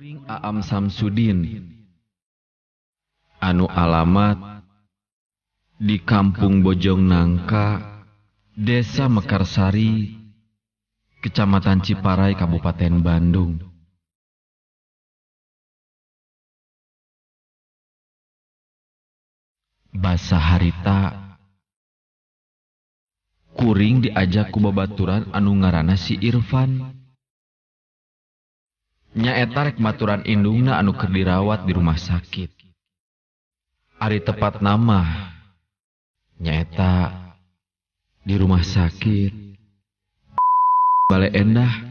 Aam Samsudin anu alamat di Kampung Bojong Nangka, Desa Mekarsari, Kecamatan Ciparai, Kabupaten Bandung. Basa harita kuring diajak ku babaturan anu ngaranna si Irfan. Nyaeta rek maturan indungna anu keur dirawat di rumah sakit. Ari tepat nama nyaeta di rumah sakit Bale Endah.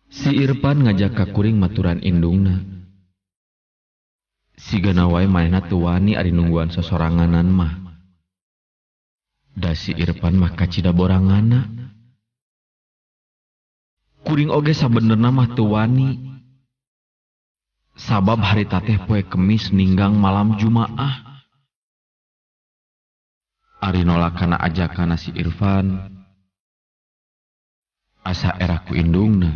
Si Irfan ngajak ka kuring maturan indungna. Sigana wae manehna teu wani ari nungguan sosoranganan mah. Da si Irfan mah kacida boranganna. Kuring oge sabenerna mah teu wani. Sabab harita teh poe Kemis ninggang malam Jumaah. Ari nolak kana ajakana si Irfan, asa era ku indungna.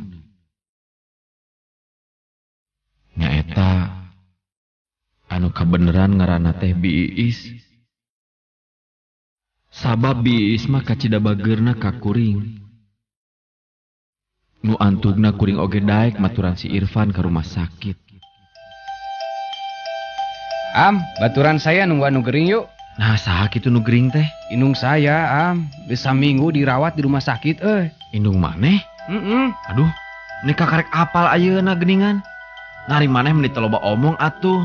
Nyaeta anu kabeneran ngaranna teh Bi Iis. Sabab Bi Iis mah kacida bageurna ka kuring. Nu antugna kuring oge daek maturan si Irfan ka rumah sakit. Am, baturan saya nunggu anu gering yuk. Nah, saha kitu nu gering teh? Indung saya, Am. Geus saminggu dirawat di rumah sakit euy. Indung maneh? Heeh. Aduh, ni kakarek apal ayeuna geuningan. Nari maneh meni teu loba omong atuh.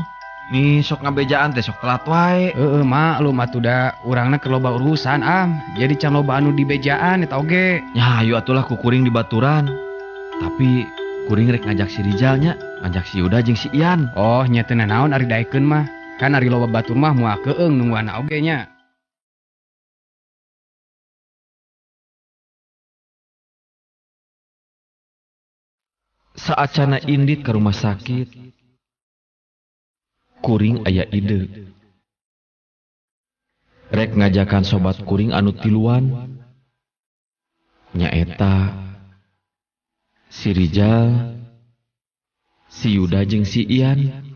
Nih sok ngabejaan teh sok telat wae. Heeh, maklum atuh da urangna keur loba urusan, Am. Jadi can loba anu dibejaan eta oge. Ya ayo atulah ku kuring di baturan. Tapi kuring rek ngajak si Rizalnya, ngajak si Yuda jeung si Ian. Oh, nya teu nanaon ari daekeun mah. Kan ari loba batur mah moal keung nungguanna oge nya. Saacana indit ka rumah sakit, kuring aya ide. Rek ngajakan sobat kuring anu tiluan, nyaeta si Rizal, si Yuda jeung si Ian.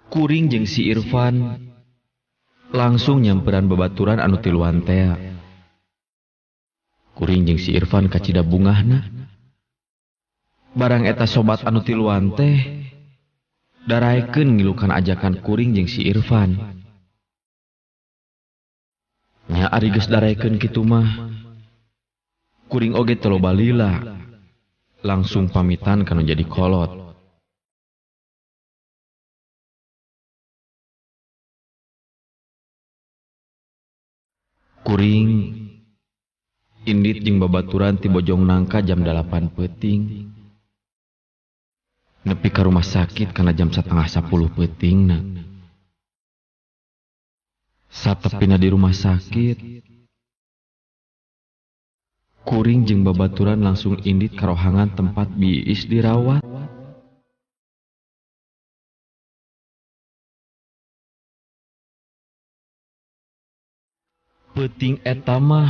Kuring jeung si Irfan langsung nyamperan babaturan anu tiluan tea. Kuring jeung si Irfan kacida bungahna. Barang eta sobat anu tiluan teh daraekeun ngilukan ajakan kuring jeung si Irfan. Nya ari geus daraekeun kitu mah, kuring oge teu loba lila, langsung pamitan kanu jadi kolot. Kuring indit jeung babaturan ti Bojong Nangka jam 8 peuting. Nepi ka rumah sakit kana jam 9:30 peutingna. Satepina di rumah sakit, kuring jeung babaturan langsung indit ka rohangan tempat Bi Iis dirawat. Peuting eta mah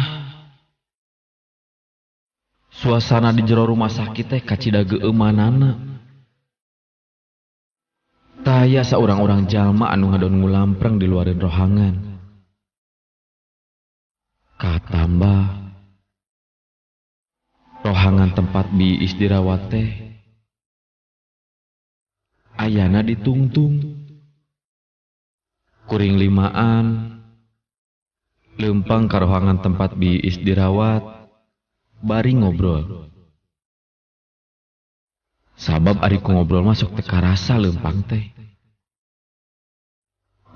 suasana di jero rumah sakit teh kacida geueumanana. Taya saurang-urang jalma anu ngadon ngulampreng di luareun rohangan. Katambah rohangan tempat Bi Iis dirawat teh ayana ditungtung. Kuring limaan lempang ka rohangan tempat Bi Iis dirawat bari ngobrol. Sabab ari ku ngobrol mah sok teu karasa lempang teh.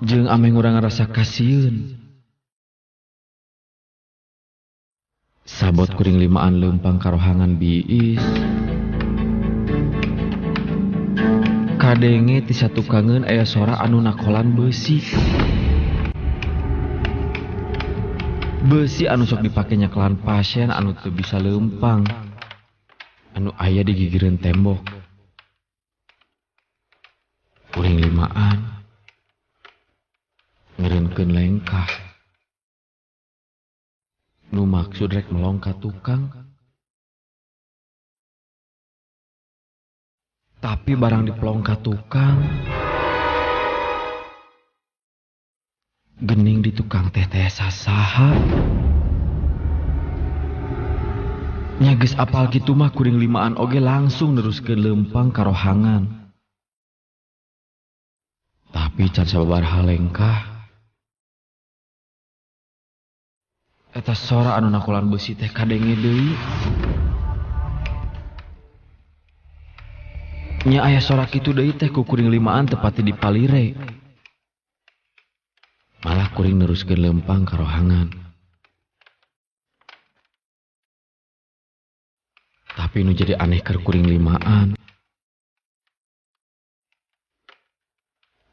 Jeung ameh ngurang rasa kasieun. Sabot kuring limaan lempang ka rohangan Bi Iis. Kadenge ti satukangeun aya sora anu nakolan beusi. Beusi anu sok dipake nyekelan pasien anu teu bisa leumpang, anu aya di gigireun tembok. Kuring limaan ngerenkeun lengkah. Nu maksud rek melong ka tukang. Tapi barang dipelong ka tukang, gening di tukang teh teh sasaha. Nya geus apal kitu mah kuring limaan oge langsung neruskeun leumpang ka rohangan. Tapi can sababaraha lengkah, eta sora anu nakolan beusi teh kadenge deui. Nya aya sora kitu deui teh ku kuring limaan tepati di palire. Malah kuring neruskeun leumpang ka rohangan. Tapi nu jadi aneh keur kuring limaan,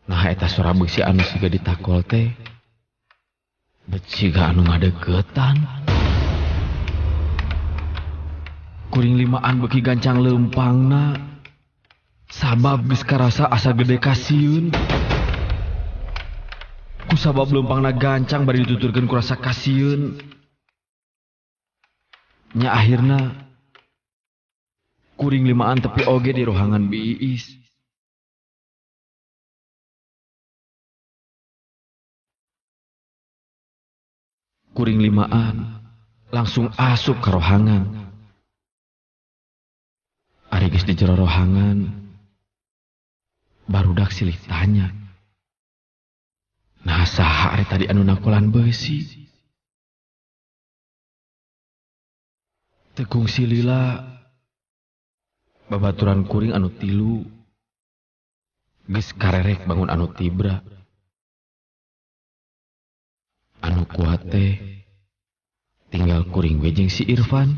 nah eta sora beusi anu siga ditakol teh bet siga anu ngadeukeutan. Kuring limaan beuki gancang leumpangna, sabab geus karasa asa gede kasieun. Ku sabab leumpangna gancang bari dituturkeun ku rasa kasieun. Nya akhirna kuring limaan tepi oge di rohangan biis. Kuring limaan langsung asup ka rohangan. Ari geus di jero rohangan, barudak silih tanya. Nah saha ari tadi anu nakolan beusi? Teu kungsi lila babaturan kuring anu tilu geus karerek bangun anu tibra. Anu kuat teh tinggal kuring we jeung si Irfan.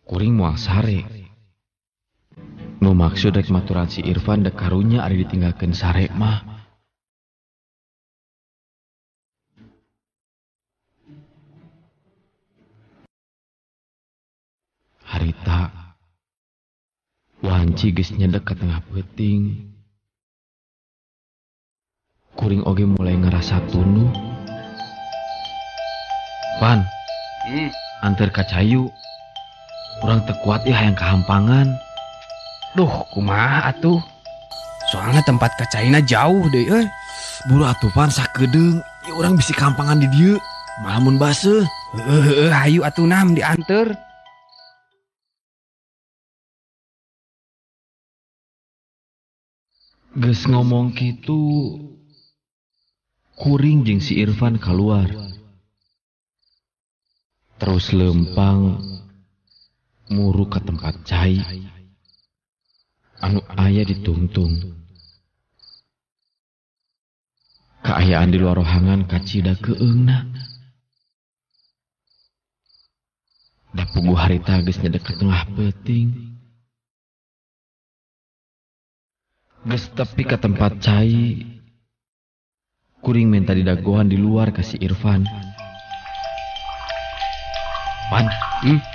Kuring moal sare. Nu maksud rek maturan si Irfan dek karunya ari ditinggalkeun sare mah. Harita wanci geus nyedek ka tengah peuting. Kuring oge mulai ngerasa tunduh. Pan, anter ka cayu. Urang teu kuat ieu hayang kahampangan. Duh, kumaha atuh? Soalnya tempat kacaina jauh deh euy. Buru atuh pan sakedeung, ieu urang bisi kahampangan di dieu. Malah mun baseuh. Heueuh heueuh hayu atuh nam dianter. Geus ngomong kitu, kuring jeung si Irfan keluar. Terus lempang muru ka tempat cai anu aya ditungtung. Kaayaan di luar rohangan kacida keungna. Da puguh harita geus nyedek ka tengah peuting. Geus tepi ka tempat cai, kuring minta didagoan di luar ka si Irfan. Pan,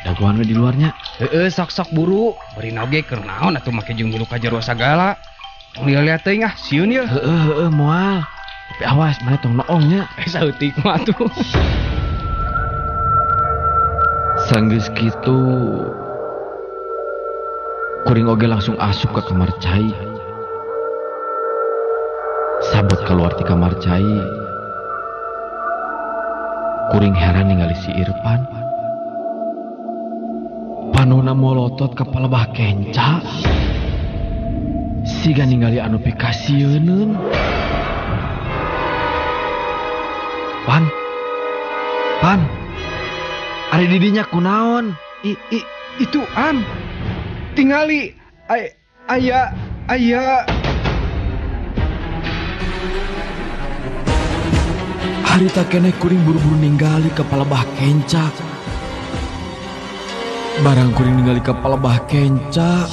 dagoan we di luarnya. Heeh, sok-sok buru. Bari oge keur naon atuh make jeung milu ka jero sagala. Tong lihat teuing ah, sieun ye. Heeh, heeh moal. Tapi awas maneh tong noong nya. Saeutik mah atuh. Sanggeus kitu, kuring oge langsung asup ke kamar cai. Sabot keluar ti kamar cai, kuring heran ningali si Irfan. Panona molotot ka palebah kenca. Siga ningali anu pikasieuneun. Pan, pan, ari didinya kunaon? I itu am, tingali, aya, aya. Harita keneh kuring buru-buru ninggali ka palebah kenca. Barang kuring ningali ka palebah kenca,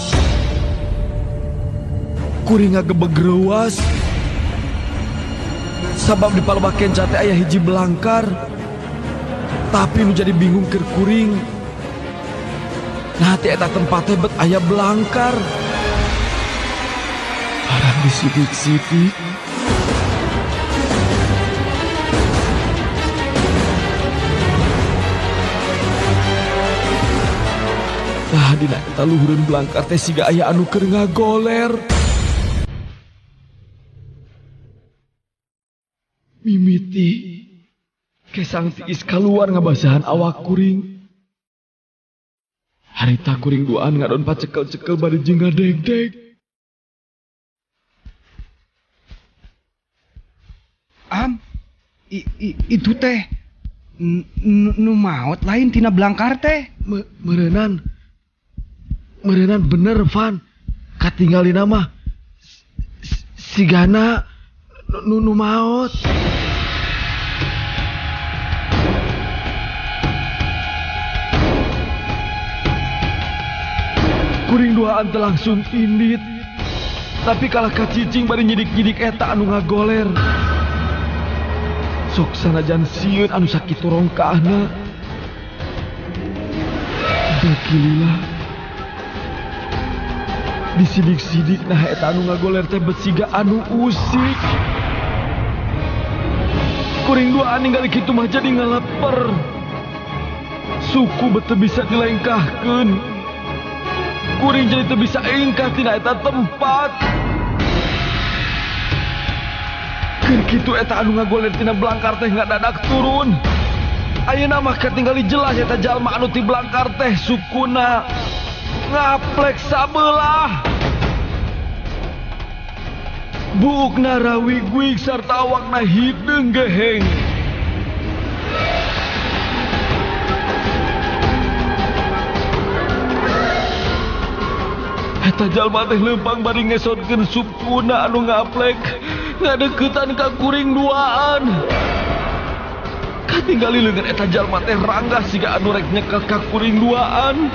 kuring ngagebeg reuas. Sabab di palebah kenca teh aya hiji belangkar. Tapi nu jadi bingung keur kuring, nah ti eta tempat teh bet aya belangkar. Disidik-sidik tah dina eta luhureun blangkar teh siga aya anu keur ngagoler. Mimiti kesang tiis kaluar ngabasahan awak kuring. Harita kuring duaan ngadon pacekel-cekel bari jeung ngadeg-deg. Am, itu teh nu maot lain tina blangkar teh. Meureunan. Meureunan bener, Van. Katinggalina mah sigana nu maot. Kuring duaan teh langsung indit. Tapi kalah kacicing bari nyidik-nyidik eta anu ngagoler. Sok sanajan sieun anu sakitu rongkahna. Beuki lila. Disidik-sidik nah eta anu ngagoler teh besiga anu usik. Kuring duaan ningali kitu mah jadi ngaleper. Suku bete bisa dilengkahkeun. Kuring jadi teu bisa engkah tina eta tempat. Keur kitu eta anu ngagoler tina blangkar teh ngadadak turun. Ayeuna mah katinggali jelas eta jalma anu ti blangkar teh sukuna ngaplek sabelah. Buukna rawig-wig sarta awakna hideung geheng. Eta jalma teh leumpang bari ngesotkeun sukuna anu ngaplek ngadeuketan ka kuring duaan. Katinggali leungeun eta jalma teh ranggah siga anu rek nyekel ka kuring duaan.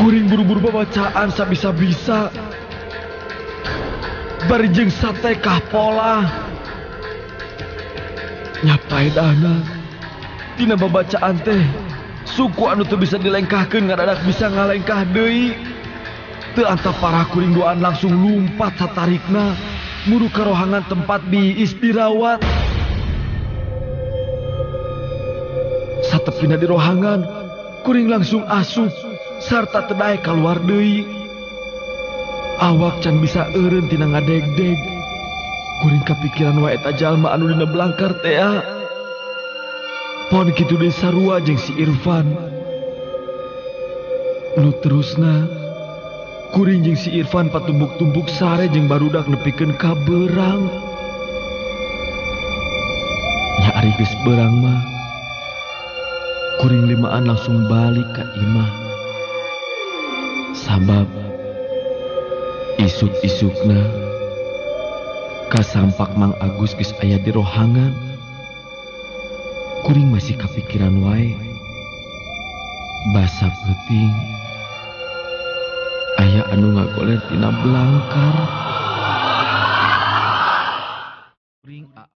Kuring buru-buru babacaan sabisa-bisa. Bari jeung satekah pola. Nya paedahna tina babacaan teh suku anu teu bisa dilengkahkeun ngadadak bisa ngalengkah deui. Teu antap parah kuring duaan langsung lumpat satarikna muru ka rohangan tempat biis dirawat. Satepina di rohangan kuring langsung asup sarta teu daek kaluar deui. Awak can bisa eureun tina ngadegdeg. Kuring kapikiran wae eta jalma anu dina blangkar teh. Pon kitu deui sarua jeung si Irfan. Nu terusna kuring jeung si Irfan patumbuk-tumbuk sare jeung barudak nepikeun ka beurang. Nya ari geus beurang mah kuring limaan langsung balik ka imah. Sabab isuk-isukna kasampak Mang Agus geus aya di rohangan. Kuring masih kapikiran wae. Basa peuting aya anu ngagoler tina blangkar.